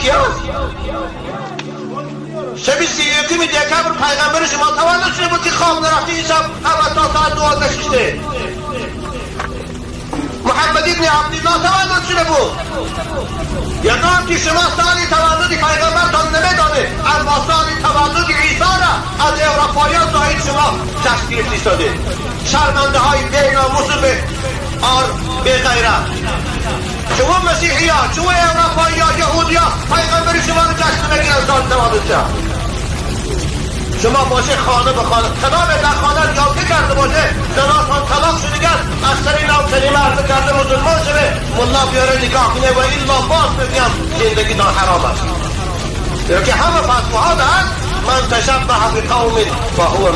کی است؟ شب 31 دکبر پیغمبر شما تولد شده بود که خواب نرفته این شب همه تا ساعت 12 ششته. محمد ابن عبدالله تولد شده بود. یگان که شما سال تولد پیغمبرتان نمیدانه، اما سال تولد عیسی را از اروپاییان زاید شما جشن گرفته ایستاده. شرمنده های بی ناموس و به آر بی غیرت. شما مسیحی ها، شما اروپایی ها، یهودی ها پیغمبر شما رو جشن نمیگیرن سال تولد شد. شما باشه خانه به خانه کدام در خانه یاکه کرده باشه زناتان طلاق شده گرد از سر نوکری مرد کرده مسلمان شده ملا بیاره نکاح کنه و الا باز بگم زندگی دار حرام است. زیرا که همه فتواها دهد من تشبه بقوم فهو.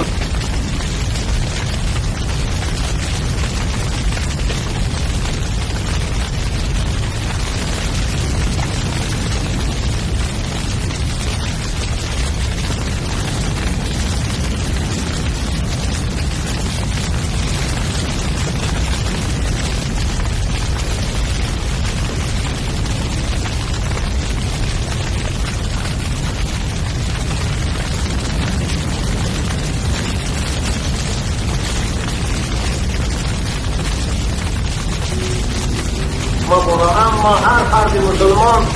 اما هر فرد مسلمان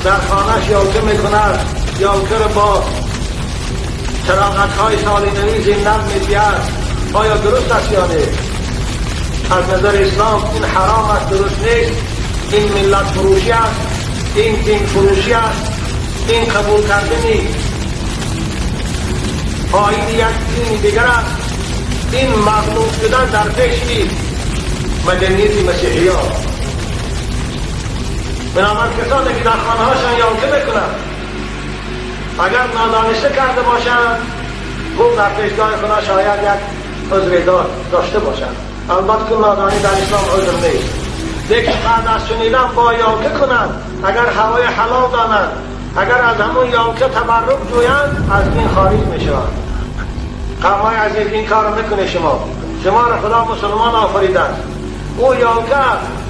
در خانهش یالکه میکند، یالکه رو با چراغتهای سالی نوی زینت میدهد. آیا درست است یا نه؟ از نظر اسلام این حرام است، درست نیست. این ملت فروشی است، این دین فروشی است، این قبول کردن آیین یک دین دیگر است، این مغلوب شدن در پیش مدنیت مسیحی ها. بنابر کسانی که در خانه هاشان یالکه میکنند اگر نادانسته کرده باشند گفت در پیشگاه خدا شاید یک عذر داشته باشند. البته که نادانی در اسلام عذر نیست، لیکن بعد از شنیدن با یالکه کنند، اگر هوای حلال دانند، اگر از همون یالکه تبرک جویند، از دین خارج میشوند. قومای عزیز این کار نکنه. شما را خدا مسلمان آفریده است. او یالکه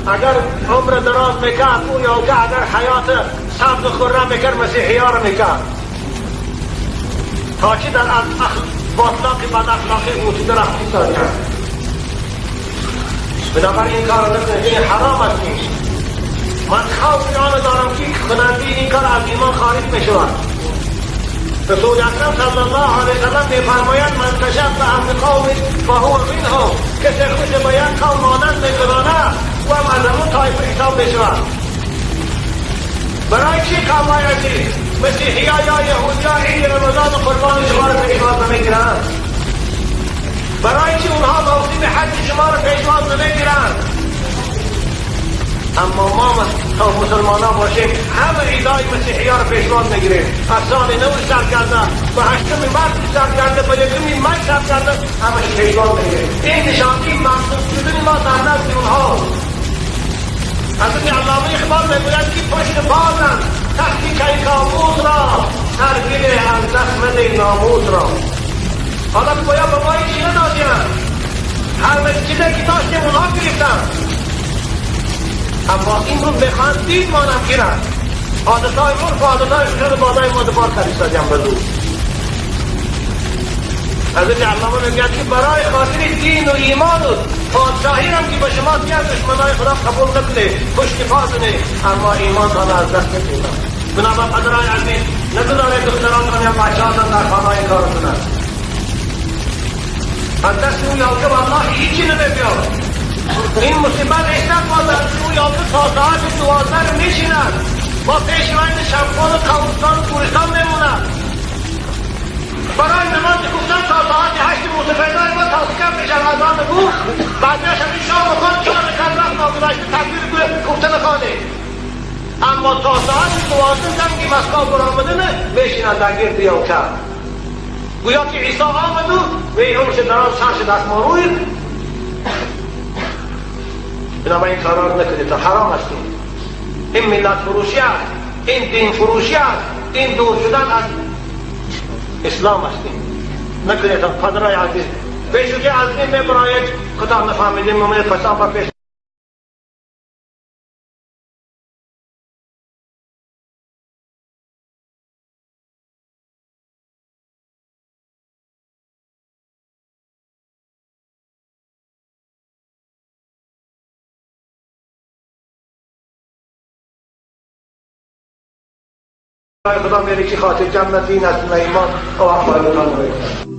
اگر عمر دراز میکرد، او یالکه اگر حیات سبز و خرم میکرد، مسیحی ها رو میکرد. تا چی در باطلاق بد اخلاقی موجود رفت ایستادیند. بنابراین این کار رو نکنید، این حرام است. نیست. من خوف آن دارم که کننده این کار از ایمان خارج میشود. رسول اکرم صلی الله علیه وسلم میفرماید من تشبه بقوم فهو منهم، کسی خود به یک قوم مانند میکنانه و هم از همون طایفه حساب میشود. برای چی قومای عزیز مسیحی ها یا یهودی ها عید رمضان و قربان شما را پیشواز نمیگیرند؟ برای چی اونها موسم حج شما را پیشواز نمیگیرند؟ اما ما تا مسلمان ها باشیم همه عیدای مسیحی ها را پیشواز میگیریم. از سال نو سر کرده به 8 مارس سر کرده به 1 می سر کرده همش پیشواز میگیریم. این نشانه مغلوب شدن ما در نزد اونها. حضرت علامه اقبال میگوید که پشت بازند تخت کیکاووس را، هرگز از دست مده ناموس را. حالا که باید به ما هیچی ندادیم، هر چیزی که داشتیم اونها گرفتند. اما این رو بخواهند دید مانم گیرند. عادتهای عرف و عادتهای خود بالای ما دفار کردیم به زور. حضرت علامه میگوید که برای خاطر دین و ایمان و پادشاهی هم که به شما دیگر دشمنای خدا قبول نکنه، پشت پا زنه، اما ایمان از دست نکنه. بنابر پدرای عزیز نگذارید دخترانتان یا بچه‌هاتان در خانه این کار کنند. از دست او یالکه والله هیچی نمیبیاد. این مصیبت اشتد با دست او یالکه تا ساعت 12 رو میشیند، با پیشوند شمخان و قوستان و گورستان میموند. برای نماز گفتن تا ساعت 8 متفیدای ما تاسکم میشن اذان بود. بعدش همین شام و خان 4 رکعت وقت ناگذاشته تکبیر گفتن خانه. اما تا ساعت 12 زنگ مسکا برآمدن میشینند در گرد یالکه. گویا که عیسی آمد و وی همش دراز سرش دست ما روی. بنابراین این کارا رو نکنید، تا حرام است. این ملت فروشی است، این دین فروشی است، این دور شدن از اسلام است. نکنید تا پدرای عزیز پیشو که از این میبراید خدا نفهمیدیم ممنون پسان پیش خدا میره که خاطر جمع دین است و ایمان و وقت.